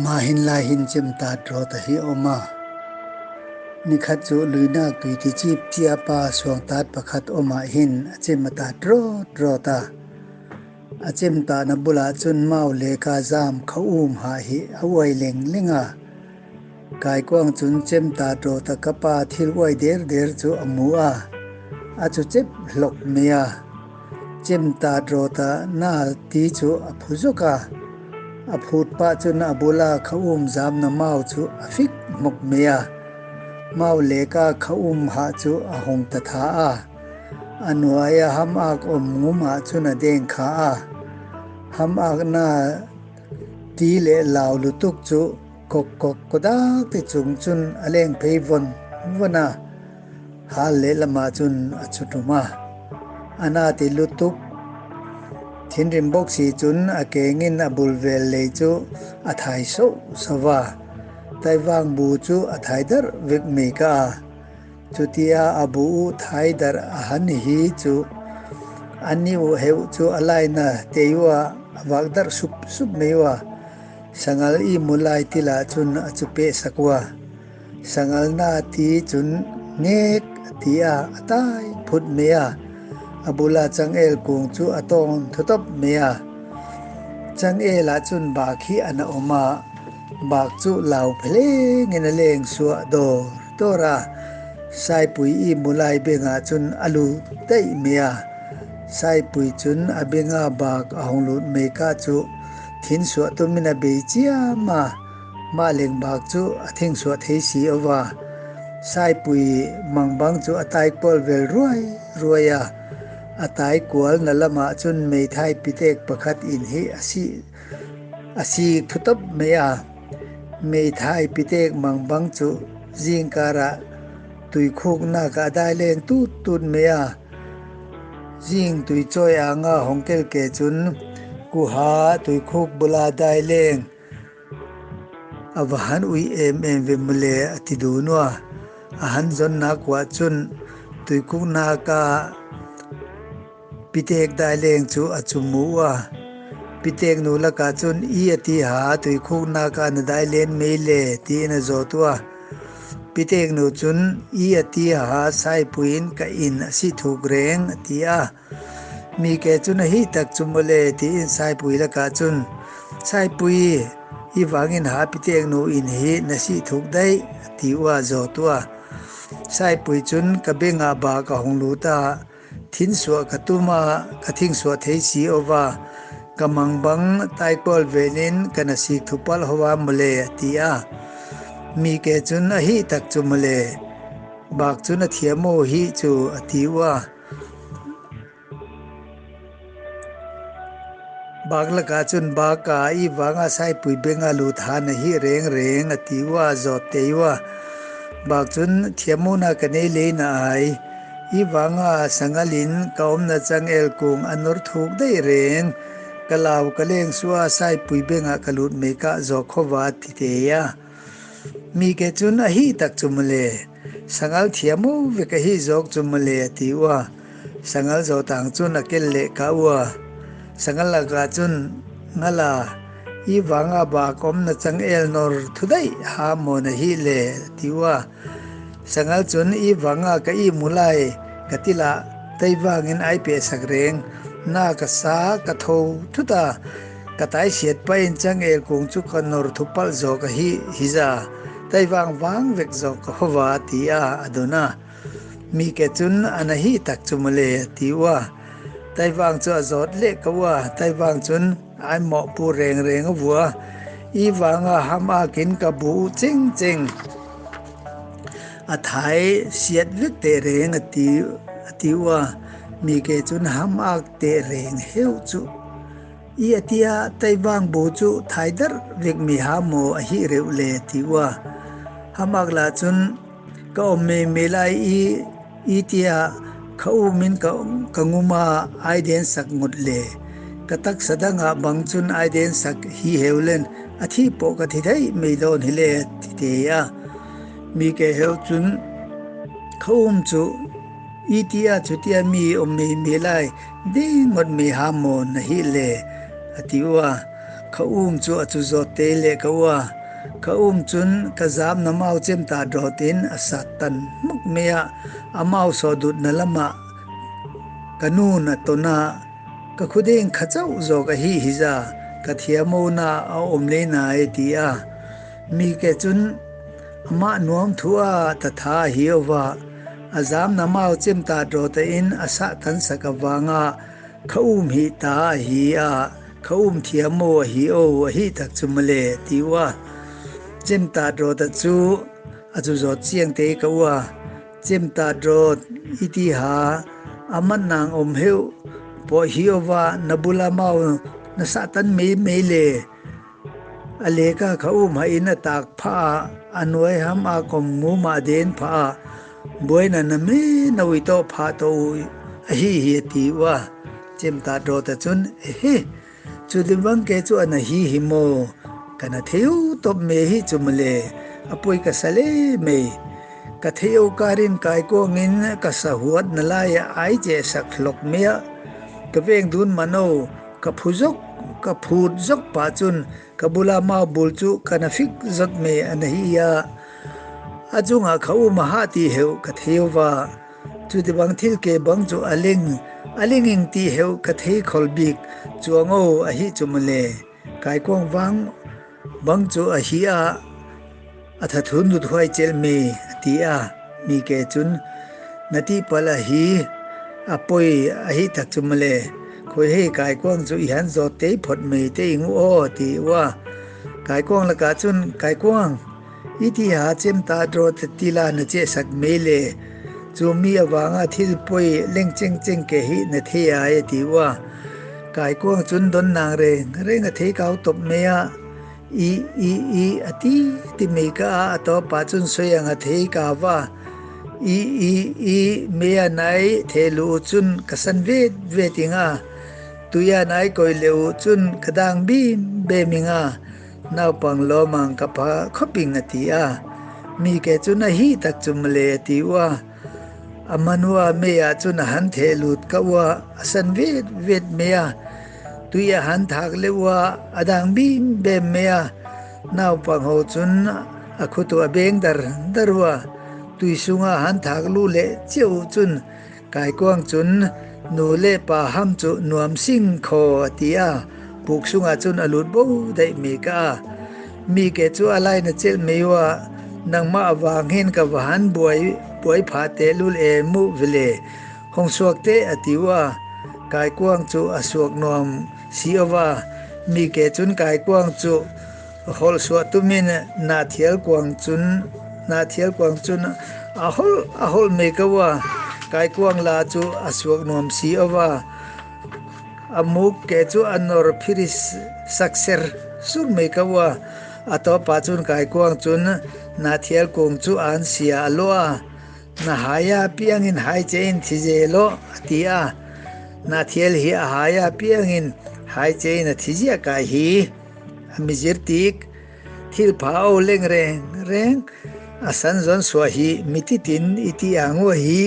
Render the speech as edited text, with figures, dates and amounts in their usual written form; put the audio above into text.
Mahin lai hin chemtat rawt a hi awm a. Nikhat chu luinak tui ti chip chia pa suangtat pakhat awm ah hin a chem a tat rawt rawt a. A chemtahna bulah cun mau le ka zam kha um ha hi a uai leng leng a. Kaikuang cun chemtat rawt a ka pa thil uai der der chu a mu a. A chu chep hlok mai a. Chemtat rawt a na ti chu a phu zuk a. A phut pah cun a bula kha um zamna mau chu a fik hmuk mai a. Mau leka kha um hah chu a hung ta tha a. A hnuai a ham ak awm ngum ah cun a deng kha a. Ham ak na ti le lau lutuk chu kok kok kodak ti chung cun a leng phei von von a. Hal lehlam ah cun a chutum a. A na ti lutuk. Thinrim bawk si cun a keng in a bul vel lei cu a thai soh soh a. Taivang bu cu a thai darh vek mei ka. Cutia a bu u thai darh a han hi cu an i u heu cu a lai na te ua a vak darh sup sup mei ua. Sangal i mulai til ah cun a cu peh sak ua. Sangal na ti cun ngek a ti a a tai phut mei a. A bul ah cangel kung cu a tawng thutop mei a. Cangel ah cun bak hi an a um a. Bak cu lau pheleng in a leng suah dawr dawr a. Saipui i mulai beng ah cun a lut daih mei a. Saipui cun a beng ah bak a hung lut mei ka cu thin suah tum in a bei ciam a. Mah lengbak cu a thingsuah thei si ova. Saipui mangbang cu a taikual vel ruai ruai a. A taikual na lam ah cun meithai pitek pakhat in hi a si thutop mei a. Meithai pitek mangbang cu zingkar ah tuikhuknak ah a dai leng tut tut mei a. Zing tuicawi ah nga hong kel ke cun kuha tuikhuk bula dai leng A va han ui emem ve mawle a ti duh nua. A han zonnak ah cun tuikuknak ah pitek daileng cu a cum u a. Pitek nu lakah cun i a ti ha tuikhuknak ah na dailen mei le tiin a zawt u a. Pitek nu cun i a ti ha saipui in ka inn a si thuk reng a ti a. Mi ke cun a hi tak cu mawle tiin Saipui lakah cun Saipui hi vangin ha pitek nu inn hi na si thuk daih a ti ua zaw tuah. Saipui cun ka beng ah ba ka hung lut a thin suah ka tum a ka thing suah thei si ova ka mang bang taikual vel in ka na sik thupal hawa mawle a ti a. Mi ke cun a hi tak cu mawle bak cun a thiam aw hi cu a ti ua. Bak lakah cun baka i vanga saipui benga lut han a hi reng reng a ti ua zawt te ua. Bak cun thiamuna ka nei le na ai. I vanga sangalin ka om na changel kung anor thuk dei reng. Ka lau ka leng sua saipui benga ka lut me ka zo khowa ti te ya. Mi ke cun a hi tak cu male. Sangal thiam u ve ka hi zawk cu male a ti ua. Sangal zawtang cun a kel le ka ua. Sangal lakah cun ngala i vanga ba kom na changel nor thudai ha maw na hi le ti ua. Sangal cun i vanga ka i mulai ka tila teivang in ai pe sak reng na ka sa ka tho thuta ka tai siat pa in changel kung chu ka nor thupal zo ka hi hiza taivang wang vek zo ka hova ti a adona mi ke cun ana hi tak chu male ti wa taivang chu a zawt le ka wa taivang cun ai mo pu reng reng a vua i wanga ham a kin ka bu ching ching a thai siat vek te reng ati ati wa mi ke cun ham ak te reng heu chu I a tia Taivang bu cu thaidar vekmi ha maw a hi reuh le ti ua. Hamak la cun ka om me me lai i i tia kha um in ka ka nguma ai den sak ngut le ka taksa dang ah bang cun ai den sak hi heu len a thi po ka thi thei mei don hi le ti te a mi ke heu cun kha um cu i tia chu tia mi om me me lai Ding ngawt mi ha maw na hi le a ti ua. Kha um chu a chu zawt te le ka ua. Kha um cun ka zam na mau cem ta dawt in a sat tan hmuk me a a mau sawh dut na lam ah ka nu na ton ah ka khudeng kha chauh zawk a hi hi za ka thiamo na a um le na e ti a mi ke cun amah nuam thu a tatha hi ova a zam na mau cem ta dawt in a sah tan sak awanga kha um hi ta hi a kha um thiam mo hi o a hi tak chu male ti wa cem ta dawt chu a chu zawt chiang te ka wa cem ta dawt iti ha aman nang om heu po hi ova nabula mau na sa tan mei mei le a leka kha um ha in a tak pha anuai ham a kom mu ma den pha buai na na me na wi to pha to a hi hi ti wa chem ta do ta chun he chu dim wang ke chu ana hi hi mo kana theu top me hi chumle apoi ka sale me ka theu karin kai ko ngin ka sa huat na lai ai je sak hlok me ka veng dun mano ka phuzok ka phut zok pa chun ka bula ma bul chu kana fik zot me ana hi ya achunga khau ma ha ti heu ka theu wa chu ti bang thil ke bang chu aling aling ing ti heu ka thei khol bik chuango a hi chumle kai kong wang bang chu a hi a atha thun du thuai chel me ti a mi ke chun nati pala hi apoi a hi tak chumle khoi he kai kwang chu i han zo te phot me te ing o ti wa kai kwang la ka chun kai kwang iti ha chem ta dro tila na che sak me le chu mi awanga thil poi leng cheng cheng ke hi na the a e ti wa kai kwang chun don nang re re nga the kau top me a i i i ati ti me ka a to pa chun soyang a the ka wa i i i me a nai the lu chun kasan ve ve tinga tuya nai koi leu chun kadang bi be minga nau pang lo mang ka pha khoping ati a mi ke chun a hi tak chumle ti wa amanwa me a chun han the lut ka wa asan vet vet me a tuya han thak le wa adang bi be me a nau pang ho chun a khutu a beng dar darwa tui sunga han thak lu le cheu chun kai kwang chun nu le pa ham chu nuam sing kho atia puk sunga chun alut bo dai mi ka mi ke chu alai na chel meiwa nangma awang hin ka wahan buai buai pha te lul e mu vile hong suak te atiwa kai kwang chu asuak nuam si awa mi ke chun kai kwang chu hol suwa tumin na thial kwang chun na thial kwang chun a hol a hol me ka wa kai kwang la chu asuak nuam si awa amuk ke chu anor phiris sakser sur me ka wa ato pa chun kai kwang chun na thial kung chu an sia aloa na haya piangin hai chein thije lo atia na thial hi a haya piangin hai chein a thijia ka hi amizir tik thil phao leng reng reng asan zon swa hi mititin iti ango hi.